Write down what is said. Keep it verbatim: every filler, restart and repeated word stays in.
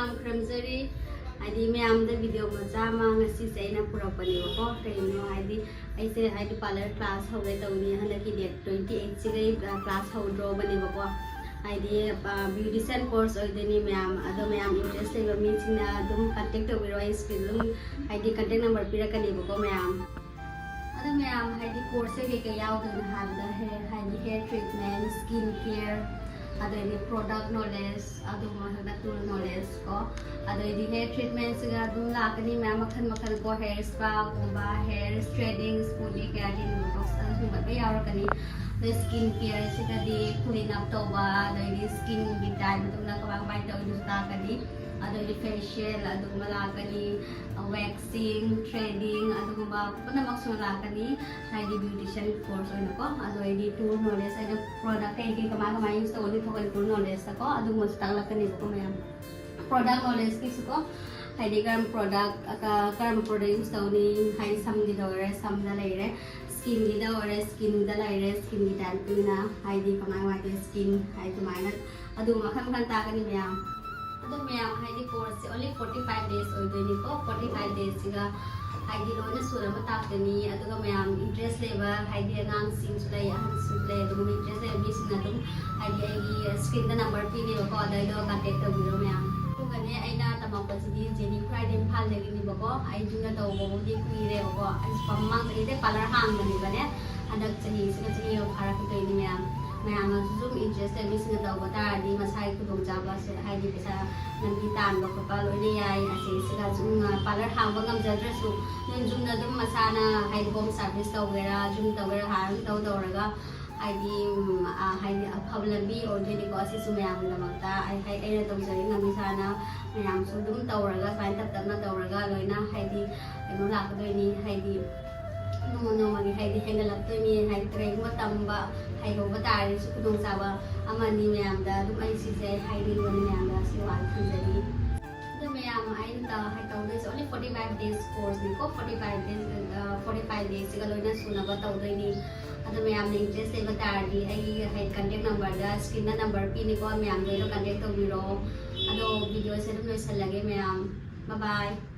ꯌꯥꯝ ꯈꯨꯔꯨꯝꯖꯔꯤ꯫ ꯍꯥꯏꯗꯤ ꯃꯌꯥꯝꯗ ꯚꯤꯗꯤꯑꯣ ꯃꯆꯥ ꯑꯃ ꯉꯁꯤꯁꯦ ꯑꯩꯅ ꯄꯨꯔꯛꯄꯅꯦꯕꯀꯣ꯫ ꯀꯩꯅꯣ ꯍꯥꯏꯗꯤ ꯑꯩꯁꯦ ꯍꯥꯏꯗꯤ ꯄꯥꯔꯂꯔ ꯀ꯭ꯂꯥꯁ ꯍꯧꯒꯦ ꯇꯧꯅꯤ, ꯍꯟꯗꯛꯀꯤ ꯗꯦꯠ ꯇ꯭ꯋꯦꯟꯇꯤ ꯑꯩꯠꯁꯤꯗꯩ ꯀ꯭ꯂꯥꯁ ꯍꯧꯗ꯭ꯔꯣꯕꯅꯦꯕꯀꯣ꯫ ꯍꯥꯏꯗꯤ ꯕ꯭ꯌꯨꯇꯤꯁꯤꯌꯥꯟ ꯀꯣꯔꯁ ꯑꯣꯏꯗꯣꯏꯅꯤ ꯃꯌꯥꯝ꯫ ꯑꯗꯣ ꯃꯌꯥꯝ ꯏꯟꯇꯔꯦꯁ ꯂꯩꯕ ꯃꯤꯁꯤꯡꯅ ꯑꯗꯨꯝ ꯀꯟꯇꯦꯛ ꯇꯧꯕꯤꯔꯣ꯫ ꯑꯩ ꯁ꯭ꯀ꯭ꯔꯤꯟ ꯑꯗꯨꯝ ꯍꯥꯏꯗꯤ ꯀꯟꯇꯦꯛ ꯅꯝꯕꯔ ꯄꯤꯔꯛꯀꯅꯦꯕꯀꯣ ꯃꯌꯥꯝ꯫ ꯑꯗꯣ ꯃꯌꯥꯝ ꯍꯥꯏꯗꯤ ꯀꯣꯔꯁꯁꯦ ꯀꯩꯀꯩ ꯌꯥꯎꯗꯣꯏꯅꯣ ꯍꯥꯏꯕꯗ ꯍꯦ-, ꯍꯥꯏꯗꯤ ꯍꯦꯌꯔ ꯇ꯭ꯔꯤꯠꯃꯦꯟ, ꯁ꯭ꯀꯤꯟ ꯀꯦꯌꯔ, ꯑꯗꯩꯗꯤ ꯄ꯭ꯔꯣꯗꯛ ꯅꯣꯂꯦꯖ, ꯑꯗꯨ ꯃꯊꯛꯇ ꯇꯨꯜ ꯅꯣꯂꯦꯖ ꯀꯣ꯫ ꯑꯗꯩꯗꯤ ꯍꯦꯌꯔ ꯇ꯭ꯔꯤꯠꯃꯦꯟꯁꯤꯒ ꯑꯗꯨꯝ ꯂꯥꯛꯀꯅꯤ ꯃꯌꯥꯝ ꯃꯈꯜ ꯃꯈꯜ ꯀꯣ, ꯍꯦꯌꯔ ꯁ꯭ꯄꯥꯒꯨꯝꯕ, ꯍꯦꯌꯔ ꯁ꯭ꯇ꯭ꯔꯦꯠꯅꯤꯡ, ꯁ꯭ꯃꯨꯗꯤ, ꯀꯦꯔꯥꯇꯤꯟꯒꯨꯝꯕ ꯇꯣꯛꯁꯟꯒꯨꯝꯕ ꯂꯣꯏ ꯌꯥꯎꯔꯛꯀꯅꯤ꯫ ꯑꯗꯩ ꯁ꯭ꯀꯤꯟ ꯀꯦꯌꯔꯁꯤꯗꯗꯤ ꯀ꯭ꯂꯤꯟ ꯑꯞ ꯇꯧꯕ, ꯑꯗꯩꯗꯤ ꯁ꯭ꯀꯤꯟꯒꯤ ꯇꯥꯏꯞ ꯃꯇꯨꯡꯗ ꯀꯃꯥꯏ ꯀꯃꯥꯏꯅ ꯇꯧꯔꯤꯅꯣꯁꯨ ꯂꯥꯛꯀꯅꯤ꯫ ꯑꯗꯩꯗꯤ ꯐꯦꯁꯤꯌꯦꯜ ꯑꯗꯨꯒꯨꯝꯕ ꯂꯥꯛꯀꯅꯤ, ꯋꯦꯛꯁꯤꯡ, ꯊ꯭ꯔꯦꯗꯤꯡ ꯑꯗꯨꯒꯨꯝꯕ ꯄꯨꯝꯅꯃꯛꯁꯨ ꯂꯥꯛꯀꯅꯤ꯫ ꯍꯥꯏꯗꯤ ꯕ꯭ꯌꯨꯇꯤꯁꯤꯌꯥꯟ ꯀꯣꯔꯁ ꯑꯣꯏꯅꯀꯣ꯫ ꯑꯗꯣ ꯑꯩꯗꯤ ꯇꯨꯜ ꯅꯣꯂꯦꯖ, ꯑꯩꯅ ꯄ꯭ꯔꯣꯗꯛ ꯀꯩ ꯀꯩ ꯀꯃꯥꯏ ꯀꯃꯥꯏ ꯌꯨꯁ ꯇꯧꯒꯅꯤ ꯊꯣꯛꯀꯅꯤ ꯇꯨꯜ ꯅꯣꯂꯦꯖꯇꯀꯣ, ꯑꯗꯨꯒꯨꯝꯕꯁꯨ ꯇꯥꯛꯂꯛꯀꯅꯦꯕꯀꯣ ꯃꯌꯥꯝ꯫ ꯄ꯭ꯔꯣꯗꯛ ꯅꯣꯂꯦꯖꯀꯤꯁꯨꯀꯣ, ꯍꯥꯏꯗꯤ ꯀꯔꯝꯕ ꯄ꯭ꯔꯣꯗꯛ, ꯀꯔꯝꯕ ꯄ꯭ꯔꯣꯗꯛ ꯌꯨꯁ ꯇꯧꯅꯤ, ꯍꯥꯏꯗꯤ ꯁꯝꯒꯤꯗ ꯑꯣꯏꯔꯦ, ꯁꯝꯗ ꯂꯩꯔꯦ, ꯁ꯭ꯀꯤꯟꯒꯤꯗ ꯑꯣꯏꯔꯦ, ꯁ꯭ꯀꯤꯟꯗ ꯂꯩꯔꯦ, ꯁ꯭ꯀꯤꯟꯒꯤ ꯇꯥꯏꯞꯇꯨꯅ ꯍꯥꯏꯗꯤ ꯀꯃꯥꯏ ꯀꯃꯥꯏ ꯇꯧꯋꯤ ꯁ꯭ꯀꯤꯟ ꯍꯥꯏꯗꯤ ꯑꯗꯨꯃꯥꯏꯅ ꯑꯗꯨ ꯃꯈꯜ ꯃꯈꯜ ꯇꯥꯛꯀꯅꯤ ꯃꯌꯥꯝ꯫ ꯑꯗꯣ ꯃꯌꯥꯝ ꯍꯥꯏꯗꯤ ꯀꯣꯔꯁꯁꯦ only forty five days ꯑꯣꯏꯗꯣꯏꯅꯤꯀꯣ꯫ Forty five daysꯁꯤꯒ ꯍꯥꯏꯗꯤ ꯂꯣꯏꯅ ꯁꯨꯅꯕ ꯇꯥꯛꯀꯅꯤ꯫ ꯑꯗꯨꯒ ꯃꯌꯥꯝ ꯏꯟꯇꯔꯦꯁ ꯂꯩꯕ ꯍꯥꯏꯗꯤ ꯑꯉꯥꯡꯁꯤꯡꯁꯨ ꯂꯩ, ꯑꯍꯟꯁꯨ ꯂꯩ, ꯑꯗꯨꯒꯨꯝꯕ ꯏꯟꯇꯔꯦꯁ ꯂꯩꯕ ꯃꯤꯁꯤꯡꯅ ꯑꯗꯨꯝ ꯍꯥꯏꯗꯤ ꯑꯩꯒꯤ ꯁ꯭ꯀ꯭ꯔꯤꯟꯗ ꯅꯝꯕꯔ ꯄꯤꯅꯦꯕꯀꯣ, ꯑꯗꯩꯗꯣ ꯀꯟꯇꯦꯛ ꯇꯧꯕꯤꯔꯣ ꯃꯌꯥꯝ꯫ ꯑꯗꯨꯒꯅꯦ ꯑꯩꯅ ꯇꯝꯃꯛꯄꯁꯤꯗꯤ ꯖꯦꯅꯤ ꯈꯨꯔꯥꯏꯗ ꯏꯝꯐꯥꯜꯗꯒꯤꯅꯦꯕꯀꯣ꯫ ꯑꯩ ꯌꯨꯝꯗ ꯇꯧꯕꯕꯨꯗꯤ ꯀꯨꯏꯔꯦꯕꯀꯣ꯫ ꯑꯩꯁꯨ ꯃꯃꯥꯡ ꯆꯍꯤꯗꯩ ꯄꯥꯔꯂꯔ ꯍꯥꯡꯕꯅꯦꯕꯅꯦ꯫ ꯍꯟꯗꯛ ꯆꯍꯤꯁꯤꯒ ꯆꯍꯤ ꯑꯃ ꯐꯥꯔꯛꯀꯗꯣꯏꯅꯤ ꯃꯌꯥꯝ꯫ ꯃꯌꯥꯝꯅꯁꯨ ꯁꯨꯝ ꯏꯟꯇꯔꯦꯁ ꯂꯩꯕꯁꯤꯡꯅ ꯇꯧꯕ ꯇꯥꯔꯗꯤ ꯃꯁꯥꯒꯤ ꯈꯨꯗꯣꯡꯆꯥꯕꯁꯦ ꯍꯥꯏꯗꯤ ꯄꯩꯁꯥ ꯂꯝꯕꯤ ꯇꯥꯟꯕ ꯈꯣꯠꯄ ꯂꯣꯏꯅ ꯌꯥꯏ꯫ ꯑꯁꯤꯁꯤꯒ ꯁꯨꯝ ꯄꯥꯔꯂꯔ ꯍꯥꯡꯕ ꯉꯝꯖꯗ꯭ꯔꯁꯨ ꯌꯨꯝ ꯌꯨꯝꯗ ꯑꯗꯨꯝ ꯃꯁꯥꯅ ꯍꯥꯏꯗꯤ ꯍꯣꯝ ꯁꯥꯔꯚꯤꯁ ꯇꯧꯒꯦꯔꯥ, ꯌꯨꯝ ꯇꯧꯒꯦꯔꯥ, ꯍꯥꯟꯅ ꯑꯗꯨꯝ ꯇꯧ ꯇꯧꯔꯒ ꯍꯥꯏꯗꯤ, ꯎꯝ, ꯑ, ꯍꯥꯏꯗꯤ ꯑꯐꯕ ꯂꯝꯕꯤ ꯑꯣꯏꯗꯣꯏꯅꯤꯀꯣ꯫ ꯑꯁꯤꯁꯨ ꯃꯌꯥꯝꯒꯤꯗꯃꯛꯇ ꯑꯩ, ꯑꯩ, ꯑꯩꯅ ꯇꯧꯖꯔꯤ ꯉꯝꯃꯤ ꯁꯥꯅ ꯃꯌꯥꯝꯁꯨ ꯑꯗꯨꯝ ꯇꯧꯔꯒ ꯁꯨꯃꯥꯏꯅ ꯇꯞ ꯇꯞꯅ ꯇꯧꯔꯒ ꯂꯣꯏꯅ ꯍꯥꯏꯗꯤ ꯀꯩꯅꯣ ꯂꯥꯛꯀꯗꯣꯏꯅꯤ꯫ ꯍꯥꯏꯗꯤ ꯅꯣꯡꯃ ꯅꯣꯡꯃꯒꯤ ꯍꯥꯏꯗꯤ ꯍꯦꯟꯒꯠꯂꯛꯇꯣꯏꯅꯤ꯫ ꯍꯥꯏꯗꯤ ꯀꯔꯤꯒꯨꯝꯕ ꯇꯝꯕ ꯍꯩꯍꯧꯕ ꯇꯥꯔꯒꯁꯨ ꯈꯨꯗꯣꯡꯆꯥꯕ ꯑꯃꯅꯤ꯫ ꯃꯌꯥꯝꯗ ꯑꯗꯨꯝ ꯑꯩ ꯁꯤꯁꯦ ꯍꯥꯏꯅꯤꯡꯕꯅꯤ ꯃꯌꯥꯝꯗ꯫ ꯁꯤ ꯋꯥꯍꯩ ꯊꯝꯖꯔꯤ꯫ ꯑꯗꯣ ꯃꯌꯥꯝ, ꯑꯩꯅ ꯇꯧꯗꯣꯏꯁꯦ only forty five days course ꯅꯤꯀꯣ, forty five days, forty five days ꯁꯤꯒ ꯂꯣꯏꯅ ꯁꯨꯅꯕ ꯇꯧꯗꯣꯏꯅꯤ꯫ ꯑꯗꯣ ꯃꯌꯥꯝꯅ interest ꯂꯩꯕ ꯇꯥꯔꯗꯤ ꯑꯩꯒꯤ ꯍꯥꯏꯗꯤ contact number ꯗ screen ꯗ number ꯄꯤꯅꯤꯀꯣ, ꯃꯌꯥꯝꯗꯣ ꯑꯩꯒ contact ꯇꯧꯕꯤꯔꯣ꯫ ꯑꯗꯣ video ꯁꯦ ꯑꯗꯨꯝ ꯂꯣꯏꯁꯜꯂꯒꯦ ꯃꯌꯥꯝ, bye bye꯫